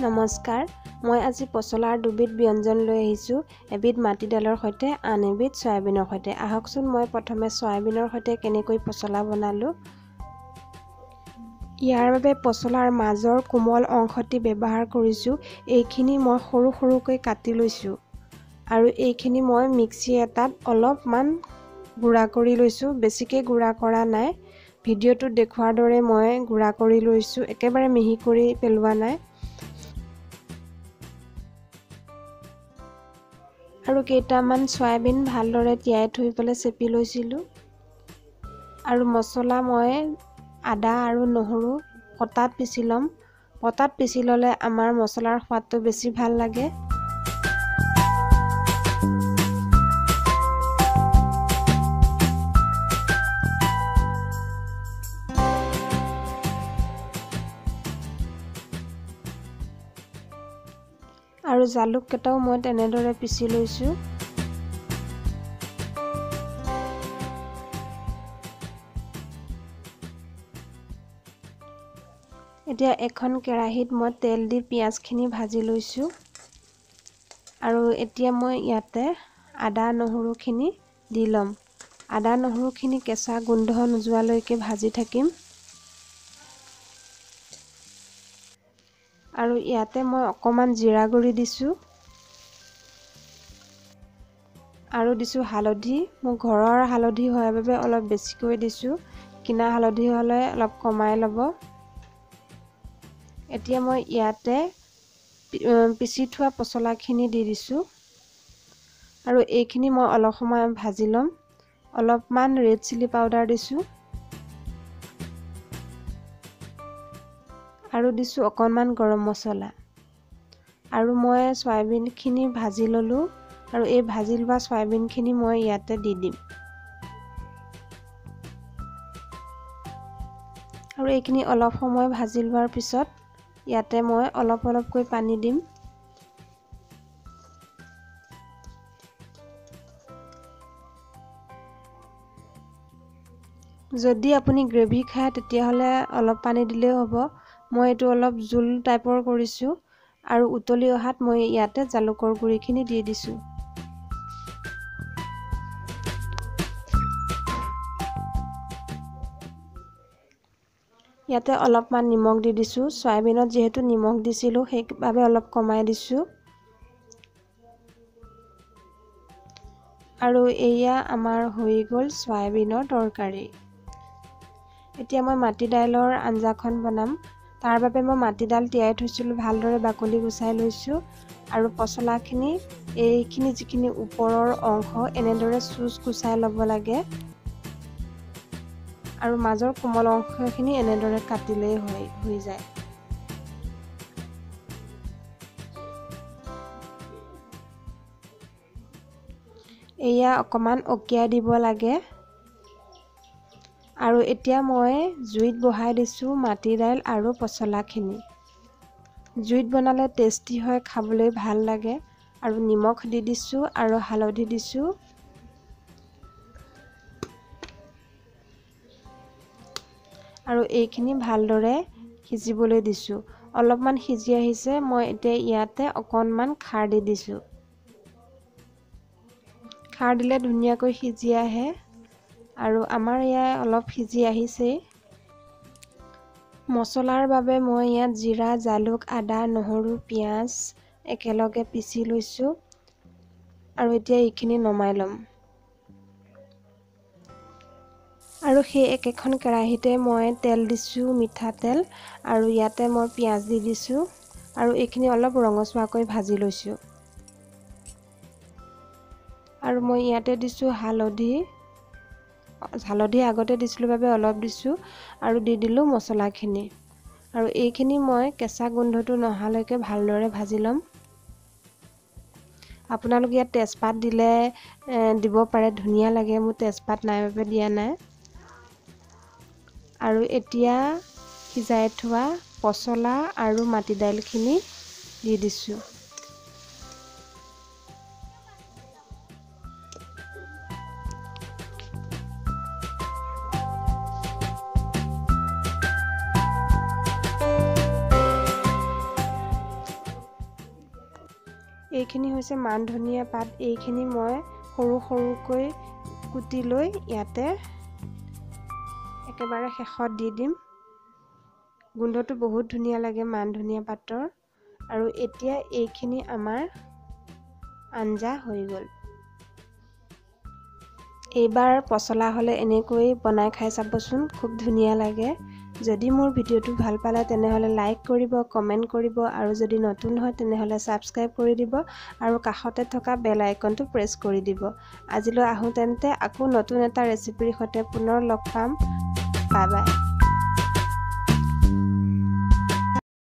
নমস্কাৰ, মই আজি পচলাৰ দুবিধ ব্যঞ্জন লৈ আহিছোঁ। এবিধ মাটি দাইলৰ সৈতে, আন এবিধ চয়াবিনৰ সৈতে। আহকচোন মই প্ৰথমে চয়াবিনৰ সৈতে কেনেকৈ পচলা বনালোঁ। ইয়াৰ বাবে পচলাৰ মাজৰ কোমল অংশটি ব্যৱহাৰ কৰিছোঁ। এইখিনি মই সৰু সৰুকৈ কাটি লৈছোঁ আৰু এইখিনি মই মিক্সি এটাত অলপমান গুড়া কৰি লৈছোঁ। বেছিকৈ গুড়া কৰা নাই, ভিডিঅ'টোত দেখুওৱাৰ দৰে মই গুড়া কৰি লৈছোঁ, একেবাৰে মিহি কৰি পেলোৱা নাই। আৰু কেইটামান চয়াবিন ভালদৰে তিয়াই থৈ পেলাই চেপি লৈছিলোঁ। আৰু মছলা মই আদা আৰু নহৰু পটাত পিচি ল'ম। পটাত পিচি ল'লে আমাৰ মছলাৰ সোৱাদটো বেছি ভাল লাগে। আৰু জালুককেইটাও মই তেনেদৰে পিচি লৈছোঁ। এতিয়া এখন কেৰাহীত মই তেল দি পিঁয়াজখিনি ভাজি লৈছোঁ। আৰু এতিয়া মই ইয়াতে আদা নহৰুখিনি দি ল'ম। আদা নহৰুখিনি কেঁচা গোন্ধ নোযোৱালৈকে ভাজি থাকিম। আৰু ইয়াতে মই অকণমান জিৰা গুড়ি দিছোঁ আৰু দিছোঁ হালধি। মোৰ ঘৰৰ হালধি হোৱাৰ বাবে অলপ বেছিকৈ দিছোঁ, কিনা হালধি হ'লে অলপ কমাই ল'ব। এতিয়া মই ইয়াতে পিচি থোৱা পচলাখিনি দি দিছোঁ আৰু এইখিনি মই অলপ সময় ভাজি ল'ম। অলপমান ৰেড চিলি পাউডাৰ দিছোঁ আৰু দিছোঁ অকণমান গৰম মছলা। আৰু মই চয়াবিনখিনি ভাজি ল'লোঁ আৰু এই ভাজি লোৱা চয়াবিনখিনি মই ইয়াতে দি দিম। আৰু এইখিনি অলপ সময় ভাজি লোৱাৰ পিছত ইয়াতে মই অলপ অলপকৈ পানী দিম। যদি আপুনি গ্ৰেভি খায় তেতিয়াহ'লে অলপ পানী দিলেও হ'ব। মই এইটো অলপ জোল টাইপৰ কৰিছোঁ। আৰু উতলি অহাত মই ইয়াতে জালুকৰ গুড়িখিনি দি দিছোঁ। ইয়াতে অলপমান নিমখ দি দিছোঁ। চয়াবিনত যিহেতু নিমখ দিছিলোঁ সেইবাবে অলপ কমাই দিছোঁ। আৰু এয়া আমাৰ হৈ গ'ল চয়াবিনৰ তৰকাৰী। এতিয়া মই মাটি দাইলৰ আঞ্জাখন বনাম। তাৰ বাবে মই মাটি দাইল তিয়াই থৈছিলোঁ, ভালদৰে বাকলি গুচাই লৈছোঁ। আৰু পচলাখিনি এইখিনি যিখিনি ওপৰৰ অংশ এনেদৰে চুচ গুচাই ল'ব লাগে আৰু মাজৰ কোমল অংশখিনি এনেদৰে কাটিলেই হৈ যায়। এয়া অকণমান অকিয়াই দিব লাগে। আৰু এতিয়া মই জুইত বহাই দিছোঁ মাটি দাইল আৰু পচলাখিনি। জুইত বনালে টেষ্টি হয়, খাবলৈ ভাল লাগে। আৰু নিমখ দি দিছোঁ আৰু হালধি দিছোঁ। আৰু এইখিনি ভালদৰে সিজিবলৈ দিছোঁ। অলপমান সিজি আহিছে, মই এতিয়া ইয়াতে অকণমান খাৰ দি দিছোঁ। খাৰ দিলে ধুনীয়াকৈ সিজি আহে। আৰু আমাৰ এয়া অলপ সিজি আহিছেই। মছলাৰ বাবে মই ইয়াত জিৰা, জালুক, আদা, নহৰু, পিঁয়াজ একেলগে পিচি লৈছোঁ। আৰু এতিয়া এইখিনি নমাই ল'ম। আৰু সেই একেখন কেৰাহীতে মই তেল দিছোঁ, মিঠাতেল। আৰু ইয়াতে মই পিঁয়াজ দি দিছোঁ আৰু এইখিনি অলপ ৰঙচুৱাকৈ ভাজি লৈছোঁ। আৰু মই ইয়াতে দিছোঁ হালধি। হালধি আগতে দিছিলোঁ বাবে অলপ দিছোঁ। আৰু দি দিলোঁ মছলাখিনি। আৰু এইখিনি মই কেঁচা গোন্ধটো নহালৈকে ভালদৰে ভাজি ল'ম। আপোনালোকে ইয়াত তেজপাত দিলে দিব পাৰে, ধুনীয়া লাগে। মোৰ তেজপাত নাই বাবে দিয়া নাই। আৰু এতিয়া সিজাই থোৱা পচলা আৰু মাটি দাইলখিনি দি দিছোঁ। এইখিনি হৈছে মান ধনিয়া পাত। এইখিনি মই সৰু সৰুকৈ কুটি লৈ ইয়াতে একেবাৰে শেষত দি দিম। গোন্ধটো বহুত ধুনীয়া লাগে মান ধনিয়া পাতৰ। আৰু এতিয়া এইখিনি আমাৰ আঞ্জা হৈ গ'ল। এইবাৰ পচলা হ'লে এনেকৈ বনাই খাই চাবচোন, খুব ধুনীয়া লাগে। যদি মোৰ ভিডিঅ'টো ভাল পালে তেনেহ'লে লাইক কৰিব, কমেণ্ট কৰিব আৰু যদি নতুন হয় তেনেহ'লে ছাবস্ক্ৰাইব কৰি দিব আৰু কাষতে থকা বেল আইকনটো প্ৰেছ কৰি দিব। আজিলৈ আহোঁ তেন্তে, আকৌ নতুন এটা ৰেচিপিৰ সৈতে পুনৰ লগ পাম। Bye bye.